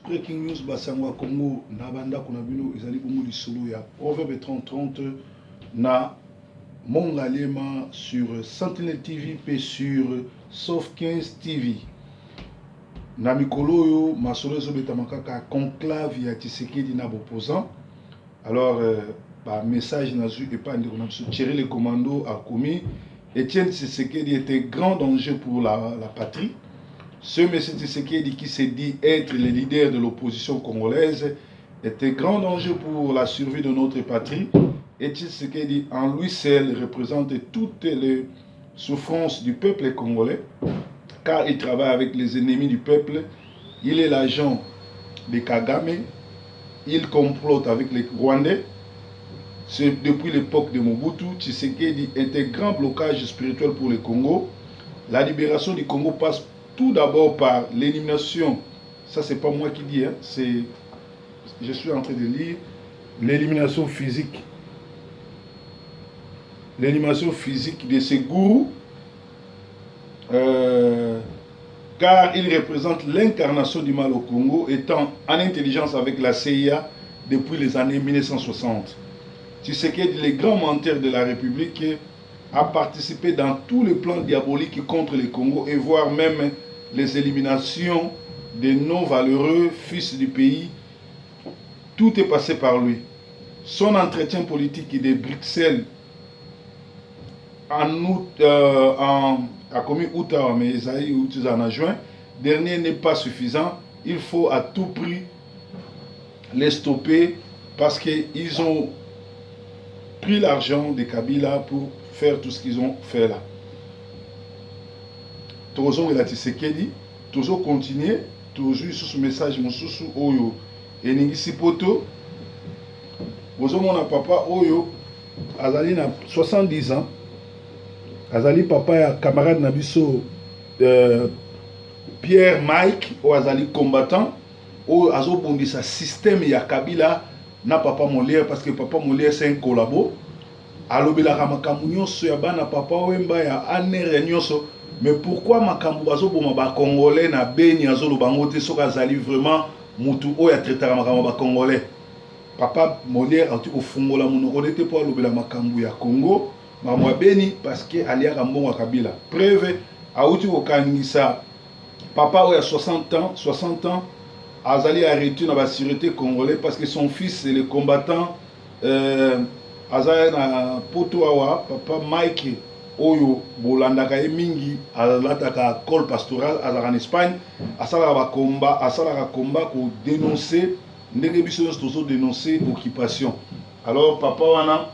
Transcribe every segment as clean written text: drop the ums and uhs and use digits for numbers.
Breaking news, basango ya Congo na bandako na bino, ezali bongo lisolo ya Proverbe 3030 na Mongaliema sur Sentinelle TV mpe sur Sauf 15 TV. Na mikolo oyo masolo ezobetama kaka conclave ya Tshisekedi na opposant. Alors ba message nazwi epai ndeko na biso Thierry le Commando akomi: Etienne Tshisekedi était grand danger pour la patrie. Ce monsieur Tshisekedi qui se dit être le leader de l'opposition congolaise était grand danger pour la survie de notre patrie. Et Tshisekedi en lui seul représente toutes les souffrances du peuple congolais, car il travaille avec les ennemis du peuple. Il est l'agent de Kagame. Il complote avec les Rwandais. C'est depuis l'époque de Mobutu. Tshisekedi est un grand blocage spirituel pour le Congo. La libération du Congo passe tout d'abord par l'élimination. Ça, c'est pas moi qui dis, hein, c'est, je suis en train de lire l'élimination physique. L'élimination physique de ces gourous, car il représente l'incarnation du mal au Congo, étant en intelligence avec la CIA depuis les années 1960. Tshisekedi, le grand menteur de la République, a participé dans tous les plans diaboliques contre le Congo et voire même les éliminations de nos valeureux fils du pays. Tout est passé par lui. Son entretien politique de Bruxelles en août, a commis août, mais ezali août en juin dernier n'est pas suffisant. Il faut à tout prix les stopper parce qu'ils ont pris l'argent de Kabila pour faire tout ce qu'ils ont fait là. Tozongela Tshisekedi, tozocontinue, tozwi lisusu message mosusu oyo eningisi poto. Bozomona papa oyo azali na 70 ans, azali papa ya camarade na biso Pierre Mike, oyo azali combattant oyo azobundisa système ya Kabila na papa Molière, parce que papa Molière, c'est un collabo. Alobelaka makambo nyonso ya bana Papa Wemba, ya ANR nyonso. Mais pourquoi makambo bazoboma Bacongolais na Beni, azoloba yango te? Soki azali vraiment mutu oyo atraitaka makambo ya Bacongolais, papa Molière auti kofungola monoko nde te mpo alobela makambo ya Congo, makambo ya Beni, parce que aliaka mbongo ya Kabila. Preuve, auti kokangisa papa oyo ya 60 ans. 60 ans, azali arrêté na basûreté congolais parce que son fils, c'est le combattant, aza na poto awa. Papa Mike oyo bolandaka ye mingi, alataka col pastoral, azalaka na Espagne, asalaka bakomba, asalaka komba kodénonce ndenge biso nyonso tozodénonce occupation. Alors papa wana,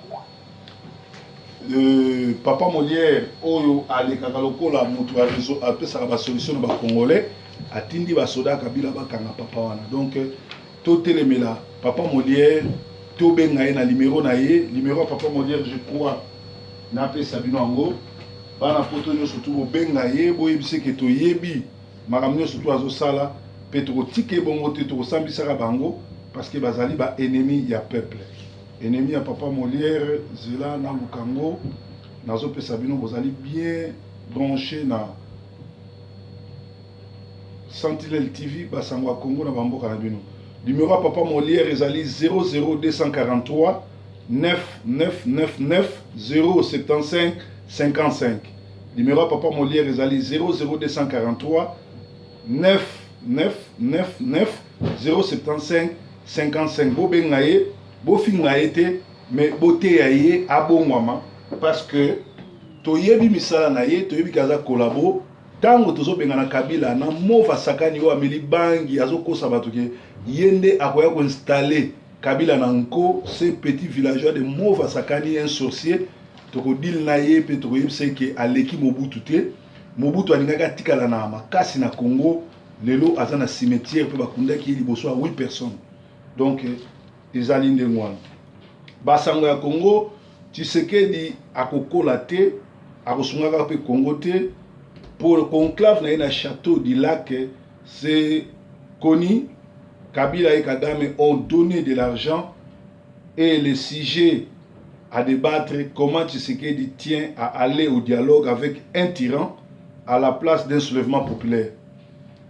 papa Molière oyo alekaka lokola moto apesaka basolution na Bacongolais, atindi basoda ya Kabila bakanga papa wana. Donc totelemela papa Molière, tobenga ye na numéro na ye. Numéro ya papa Molière, je crois napesa bino yango. Bana poto nyonso tu, bobenga ye, boyebisa ke toyebi makambo nyonso tu azosala mpe tokotika ye bongo te. Tokosambisaka bango parce que bazali baennemi ya peuple, ennemi ya papa Molière. Zela naluka yango, nazopesa bino. Bozali bien branché na Sentinelle TV, basango ya Congo na bamboka na bino. Numéro ya papa Molière ezali 00243 9999 075 55. Numéro ya papa Molière ezali 00243 9999 075 55. Bobenga ye, bofinga ye te, mais boteya ye abongwama, parce que toyebi misala na ye, toyebi ke aza collabo. Ntango tozobengana Kabila na mova sakani oyo ameli bangi, azokosa bato ke ye nde akoya koinstalle Kabila na nko, ce petit villageois de Mova Sakani, un sorcier, tokodile na ye mpe tokoyebisa ye ke aleki Mobutu te. Mobutu alingaki atikala na makasi na Congo, lelo aza na cimetière mpe bakundaki ye liboso ya 8 personnes. Donc ezali ndenge wana, basango ya Congo. Tshisekedi akokola te, akosungaka mpe Congo te. Pour conclave na ye na Château du Lac, c'est connu, Kabila et Kagame ont donné de l'argent et le sujet à débattre: comment Tshisekedi tient à aller au dialogue avec un tyran à la place d'un soulèvement populaire.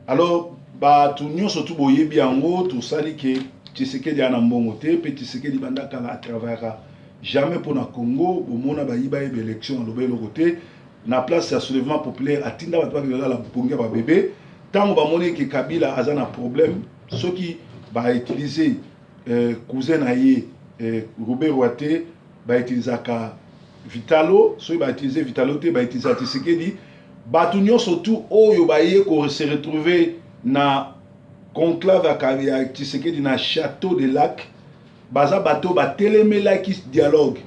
Alors Bato nyonso tu boyebi yango, tosali ke Tshisekedi aya na mbongo te, mpe Tshisekedi banda kala atravaillaka jamais mpo na Congo. Bomona bayiba ye baélection, aloba eloko te. Na place ya soulèvement populaire, atinda bato bakende lala pongi ya babebe. Ntango bamoni ke Kabila aza na problème, soki bautilize cousin na ye Ruberwa te, bautilisaka Vitalo. Soki bautilize Vitalo te, bautilisaka Tshisekedi. Bato nyonso tu oyo baye ko se retrouver na conclave ya Tshisekedi na Château de Lac, baza bato batelemelaki dialogue.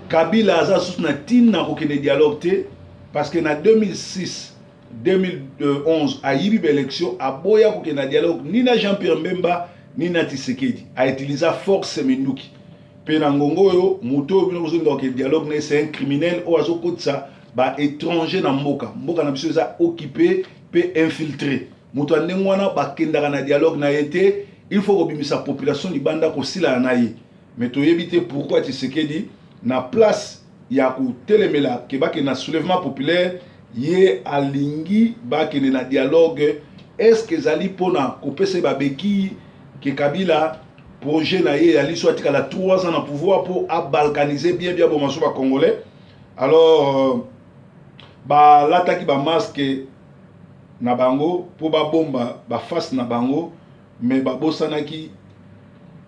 Kabila aza susu na ntina kokende dialogue te, parce que na 2006, 2011 ayibi baélection, aboya kokende na dialogue ni na Jean Pierre Mbemba ni na Tshisekedi, autiliza force minduki. Mpe na ngongo oyo, moto oyo bino bozolinga kokende dialogue na ye, c'est un criminel oyo azokotisa baétranger na mboka. Mboka na biso eza occupé mpe infiltré. Moto ya ndenge wana, bakendaka na dialogue na ye te. Il faut kobimisa population libanda, kosilana na ye. Mais toyebi te pourquoi Tshisekedi, na place ya kotelemela ke bakende na soulèvement populaire, ye alingi bakende na dialogue. Est ce que ezali mpona kopesa ye babeki ke Kabila, projet na ye ezali so atikala 3 ans na pouvoir mpo abalkanize bien bien boma so bacongolais? Alors balataki bamasque na bango mpo babomba baface na bango, mais babosanaki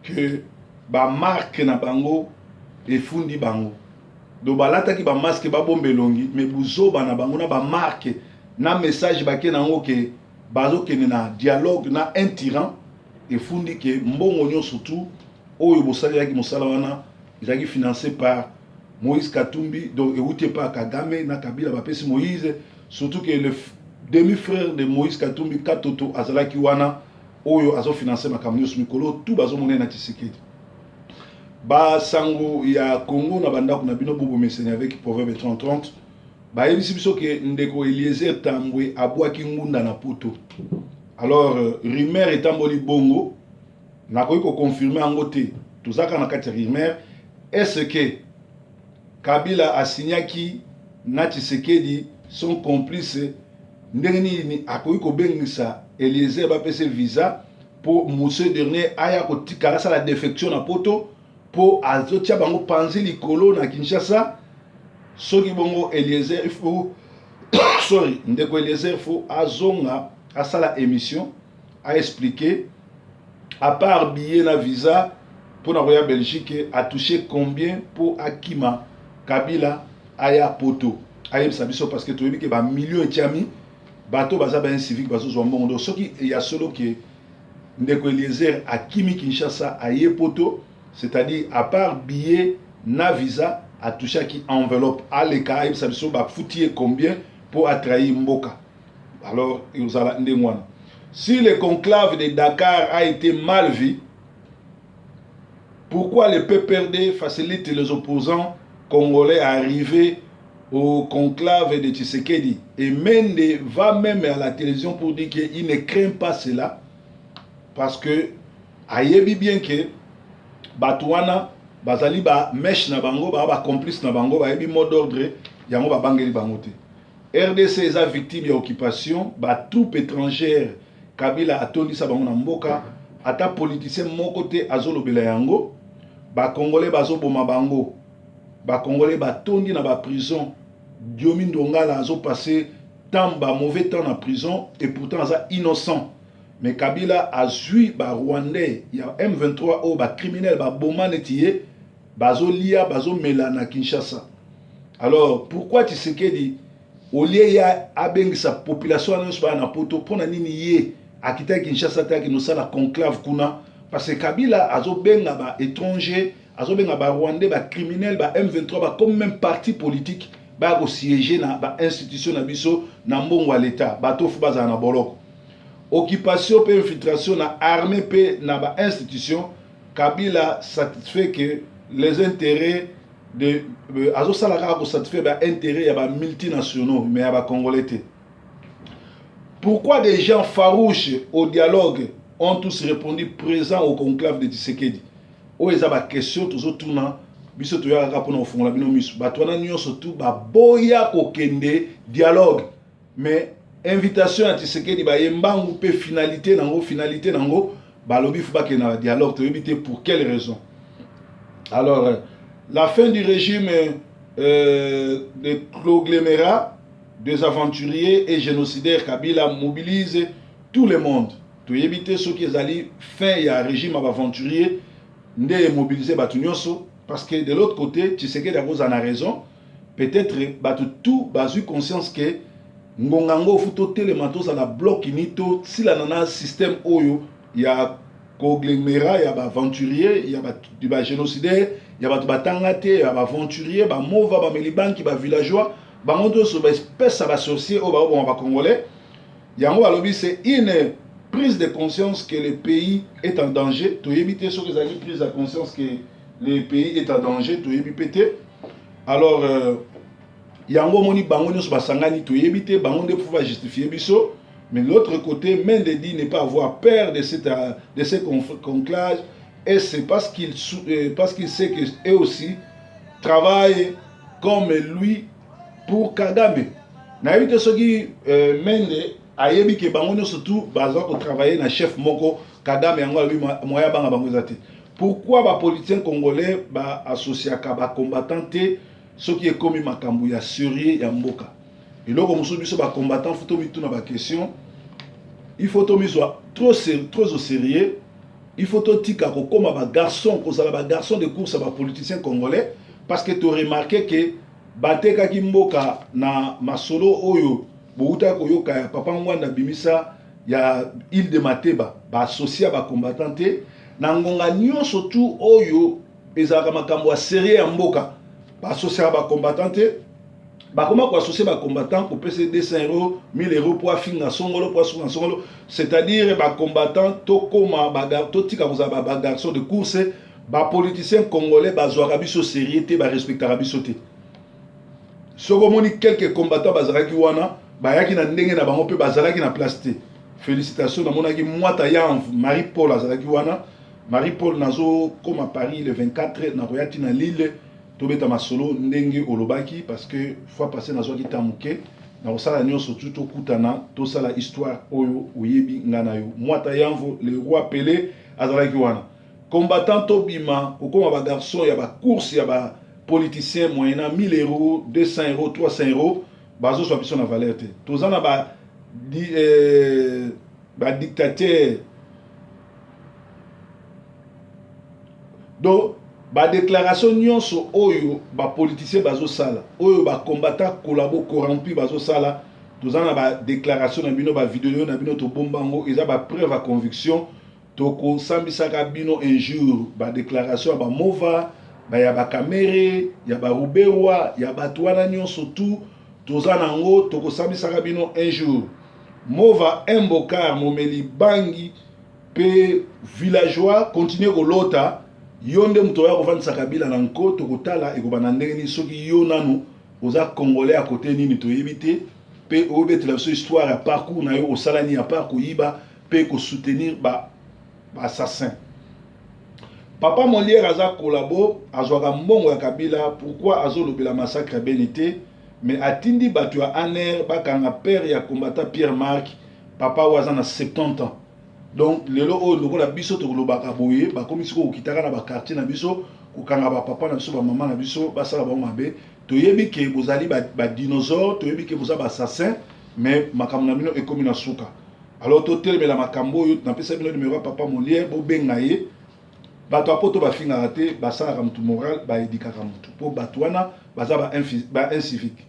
ke bamarque na bango efundi bango. Donc balataki bamasque babomba elongi, mais buzoba na bango na bamarque na message bake nango ke bazokende na dialogue na un tyran, efundi ke mbongo nyonso tu oyo bosalelaki mosala wana ezalaki financé par Moïse Katumbi. Donc euti epa Kagame na Kabila, bapesi Moïse. Surtout que le demi-frère de Moïse Katumbi, Katoto, azalaki wana oyo azofinanse makambo nyonso. Mikolo tu bazomona ye na Tshisekedi. Basango ya Congo na bandako na bino, bobomeseni avec Proverbe 3030. Bayebisi biso ke ndeko Eliezer Tambwe abwaki ngunda na Poto. Alors rumeur etamboli bongo, nakoki koconfirme yango te, toza kaka na kati ya rumeur. Est ce que Kabila asignaki na Tshisekedi, son complice? Ndenge nini akoki kobengisa Eliezer, bapesa visa mpo monsieur dernier aya kotikala, asala défection na Poto mpo azotia bango panzi likolo na Kinshasa? Soki bongo, Eliezer, il faut, sorry, ndeko Eliezer faut azonga, asala émission, aexpliquer: à part billet na visa mpona koya Belgique, atouche combien mpo akima Kabila aya Poto? Ayebisa biso, parce que toyebi ke bamillion etiami, bato baza ba civique bazozwa mbongo. Donc soki ya solo ke ndeko Eliezer akimi Kinshasa, aye Poto, c'est-à-dire à part billet na visa, atouchaki enveloppe, aleka ayebisa biso bafuti ye combien mpo atrahir mboka. Alors ezala ndenge wana. Si le conclave de Dakar a été mal vu, pourquoi le PPRD facilite les opposants congolais à arriver au conclave de Tshisekedi? Et Mende va même à la télévision pour dire qu'il ne craint pas cela, parce que ayebi bien que bato wana bazali bamèche na bango, baa bacomplice na bango, bayebi mot d'ordre yango, babangeli bango te. RDC eza victime ya occupation, batroupe étrangère. Kabila atondisa bango na mboka, ata politicien moko te azolobela yango. Bacongolais bazoboma bango, bacongolais batondi na baprison. Diomi Ndongala azopasse temps, bamauvais temps na prison, et pourtant aza innocent. Mais Kabila azwi barwandais ya M23 oyo bacriminel, baboma neti ye, bazolia, bazomela na Kinshasa. Alors pourquoi Tshisekedi, au lieu ya abengisa population wana nyonso baya na Poto, mpona nini ye akitaki Kinshasa te, akende osala conclave kuna? Parce que Kabila azobenga baétranger, azobenga barwandais, bacriminel, ba M23, bakomi même parti politique, baya kosiéger na bainstitution na biso na mbongo ya l'État. Bato faut bazala na boloko. Occupation mpe infiltration na armée mpe na bainstitution, Kabila satisfait que les intérêts de azosala kaka kosatisfaire baintérêt ya bamultinationaux, mais ya bacongolais te. Pourquoi des gens farouches au dialogue ont tous répondu présent au conclave de Tshisekedi? Oyo eza baquestion tozotuna biso. Toyaka kaka mpona kofungola bino miso. Bato wana nyonso tu baboya kokende dialogue, mais Invitation ya Tshisekedi baye mbangu mpe finalité nango balobi faut bakende na dialogue. Toyebi te pour quelle raison. Alors la fin du régime de conglomérat des aventuriers et génocidaires Kabila mobilise tout le monde. Toyebi te soki ezali fin ya régime ya baaventurier nde emobilize bato nyonso, parce que de l'autre côté, Tshisekedi akozala na raison. Peut-être bato tout bazwi conscience ke ngonga ngo faut totelema, tozala bloc uni, tosilana na système oyo ya conglomérat ya baaventurier, ya bagénocidaire, ya bato batanga te, ya baaventurier, bamova, bameli banki, bavillageois, bango nyonso baespèce ya basorcier oyo baoboma bacongolais. Yango balobi c'est une prise de conscience que le pays est en danger. Toyebi te soki ezali prise de conscience que le pays est en danger, toyebi mpe te. Alors yango omoni bango nyonso basangani, toyebi te bango nde faut bajustifie biso. Mais l'autre côté, Mende dit ne pas avoir peur de ce conclave et c'est parce qu'il sait que eux aussi travaillent comme lui pour Kagame. Nayebi te soki Mende ayebi ke bango nyonso tu baza kotravaille na chef moko Kagame. Yango alobi moya banga bango eza te. Pourquoi bapoliticien congolais baassociaka bacombattant te soki ekomi makambo ya sérieux ya mboka? Eloko mosusu, biso bacombattant faut tomituna baquestion. Il faut tomizwa trop, trop au sérieux. Il faut totika kokóma bagarçon, kozala bagarçon de course ya bapoliticien congolais, parce que toremarke ke batekaki mboka na masolo oyo boutaki koyoka ya papa Ngwanda bimisa ya île de Mateba. Baasocia bacombattant te na ngonga nyonso tu oyo ezalaka makambo ya sérieux ya mboka. Baasociaka bacombattant te. Bakoma koassocie bacombattant, kopesa 200 euro, 1000 euro mpo afinga songolo, mpo asunga songolo. C'est-à-dire bacombattant tokóma, totika kozala bagarçon de course. Bapoliticien congolais bazwaka biso sérieux te, barespectaka biso te. Soki omoni quelques combattants bazalaki wana, bayaki na ndenge na bango mpe bazalaki na place te. Félicitation, namonaki Mwata Yanve Marie Paul azalaki wana. Marie Paul, nazokóma Paris le 24, nakoya ntina Lille, tobeta masolo ndenge olobaki, parce que fois passé nazwaki ta moke. Nakosala nyonso tu tokutana, tosala histoire oyo oyebi nga na yo. Mwata Yanvo, le roi Pelé, azalaki wana. Combattant, tobima kokóma bagarçon ya bacourse ya bapoliticien moyennant 1000 euros, 200 euros, 300 euros. Bazozwa biso na valeur te. Toza na badictateur. Donc badéclaration nyonso oyo bapoliticien bazosala, oyo bacombattant collabo corrompu bazosala, toza na badéclaration na bino, bavideo na bino, tobomba yango, eza bapreuve ya conviction. Tokosambisaka bino un jour. Badéclaration ya bamova, ya bakamere, ya baruberwa, ya bato wana nyonso tu, toza nango, tokosambisaka bino un jour. Mova Mbokar, momeli bangi mpe villageois, continue kolota. Yo nde moto oya kovandisa Kabila na nko. Tokotala ekobanda ndenge nini soki yo nanu oza congolais ya kote nini, toyebi te. Mpe oyobetela biso histoire ya parcours na yo, osala nini à part koyiba mpe kosoutenir baassassin ba? Papa Molière aza collabo, azwaka mbongo ya Kabila. Pourquoi azolobela massacre ya Beni te, mais atindi bato ya ANR bakanga père ya combattant Pierre Marc, papa oyo aza na 70 ans? Donc lelo oyo, lokola biso tokolobaka boye, bakomi sikoyo kokitaka na baquartier na biso, kokanga bapapa na biso, bamama na biso, basala bango mabe. Toyebi ke bozali badinosaure, toyebi ke boza baassassin, mais makambo na bino ekomi na suka. Alors totelemela makambo oyo. Napesa bino numero ya papa Molière, bobenga ye. Bato ya poto bafingaka te, basalaka motu moral, baéduquaka motu, mpo bato wana baza baincivique.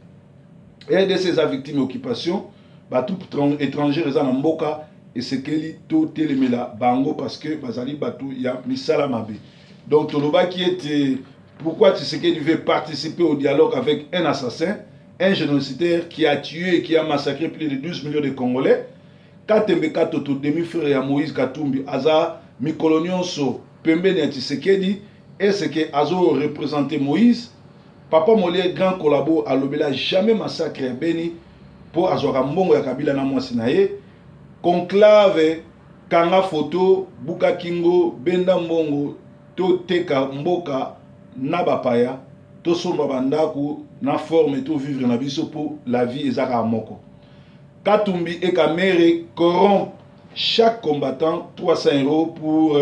RDC eza victime ya occupation, batroupe étrangère eza na mboka. Esekeli totelemela bango parce que bazali bato ya misala mabe. Donc tolobaki ete pourquoi Tshisekedi veut participer au dialogue avec un assassin, un génocidaire qui a tué et qui a massacré plus de 12 millions de Congolais? Katembe Katoto, demi-frère ya Moïse Katumbi, aza mikolo nyonso pembeni ya Tshisekedi. Est-ce que azo représenter Moïse? Papa Molière, grand collabo, alobela jamais massacre ya Beni mpo azwaka mbongo ya Kabila na mwasi na ye. Conclave, kanga foto, buka kingo, benda mbongo, toteka mboka na bapaya, tosomba bandako na forme, tovivre na biso, mpo la vie eza kaka moko. Katumbi et Kamerhe corrompent chaque combattant 300 euros pour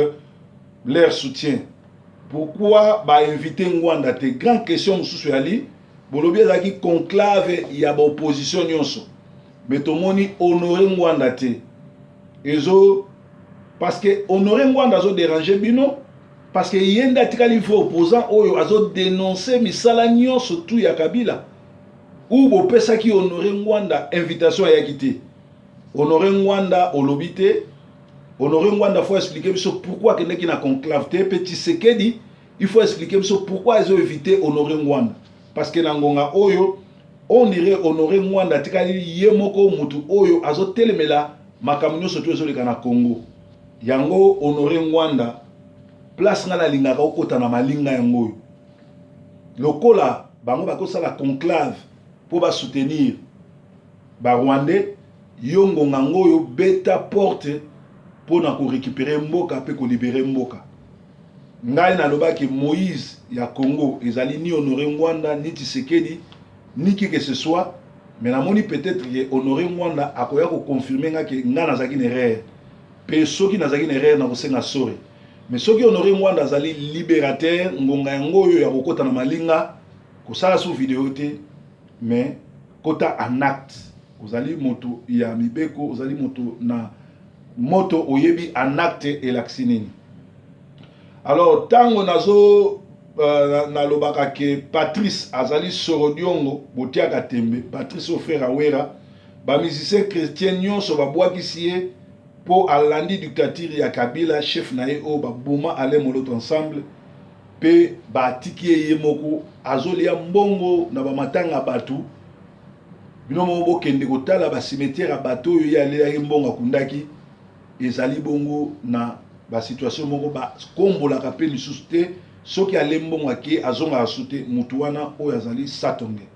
leur soutien. Pourquoi ba inviter Ngwanda te? Grande question mosusu yali bolobi ezalaki conclave ya ba opposition nyonso. Mais tomoni Honoré Ngwanda te. Ezo parce que Honoré Ngwanda azo déranger bino parce que ye nde atikali vrai opposant oyo azo dénoncer misala nyonso tu ya Kabila. Ou bopesaki Honoré Ngwanda invitation ayaki te. Honoré Ngwanda olobi te. Honoré Ngwanda faut expliquer biso pourquoi akendaki na conclave te. Pe Tshisekedi il faut expliquer biso pourquoi ezo éviter Honoré Ngwanda. Parce que na ngonga oyo on dirait Honoré Ngwanda atikali ye moko mutu oyo azotelemela makambo nyonso to ezoleka na Congo. Yango Honoré Ngwanda place nga nalingaka okota na malinga yango oyo. Lokola bango bakosala conclave po ba soutenir ba Rwandais, yo ngonga ngoyo beta porte po na ko récupérer mboka pe ko libérer mboka. Ngai nalobaki Moïse ya Congo ezali ni Honoré Ngwanda ni Tshisekedi ni qui que ce soit, mais namoni peut-être que Honoré Ngwanda akoya ko confirmer nga ke nga nazalaki na erreur. Pe soki nazalaki na erreur nakosenga sorry. Mais soki Honoré Ngwanda azali libérateur, ngonga yango oyo ya kokota na malinga, kosala sous vidéo te, mais kota en acte. Ozali moto ya mibeko, ozali moto na moto oyebi en acte elakisi nini. Alors tango nazo nalobaka ke Patrice azali Sorodiongo, botiaka tembe, Patrice o frère Awera, ba musicien chrétien nyonso babwakisi ye po alandi dictature ya Kabila, chef na ye oyo baboma Alain Moloto ensemble, pe batiki ye ye moko azolia mbongo na ba matanga batu. Bino moko bokende kotala ba cimetière ya bato oyo ye alelaki mbongo akundaki, ezali bongo na ba situation moko bakombolaka pe lisusu te. Soki ale mbongo ake azongaka su te, mutu wana oyo azali satonge.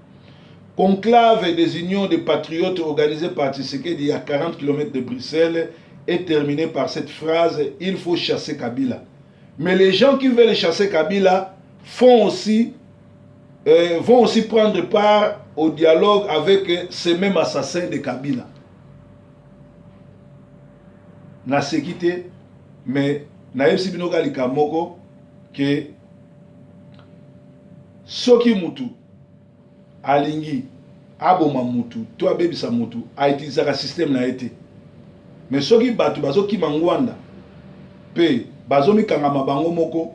Conclave des unions de patriotes organisée par Tshisekedi à 40 km de Bruxelles est terminée par cette phrase: il faut chasser Kabila. Mais les gens qui veulent chasser Kabila font aussi vont aussi prendre part au dialogue avec ces mêmes assassins de Kabila. Naseki te, mais nayebisi bino kaka likambo moko ke soki mutu alingi aboma mutu to abebisa mutu, autilisaka système na ye te. Mais soki bato bazokima Ngwanda pe bazomikangama bango moko,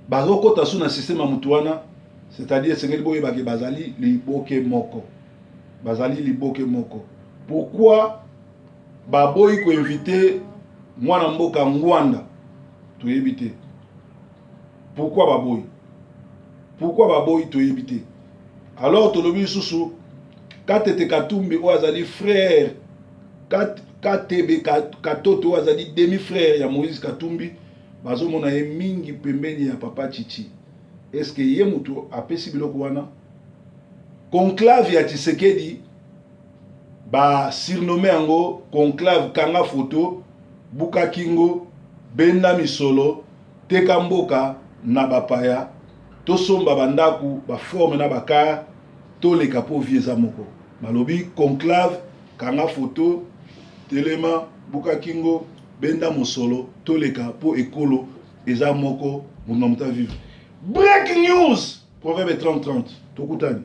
bazokota su na système ya mutu wana, c'est-à-dire esengeli boyeba ke bazali liboke moko. Bazali liboke moko. Pourquoi baboyi koinvite mwana mboka Ngwanda? Toyebi te. Pourquoi baboyi? Pourquoi baboyi toyebi te. Alors tolobi lisusu Katete Katumbi oyo azali frère Katebe Katoto oyo azali demi-frère ya Moïse Katumbi, bazomona ye mingi pembeni ya papa Chichi. Est-ce que ye mutu apesi biloko wana? Conclave ya Tshisekedi ba surnommé yango conclave kanga photo, buka kingo, benda misolo, teka mboka na bapaya, tosomba bandaku, ba forme na bakar, toleka po vie eza moko. Balobi conclave kanga photo, telema, buka kingo, benda mosolo, toleka po ekolo eza moko, moto na moto vivre. Break news, Proverbe 30-30, tokutani.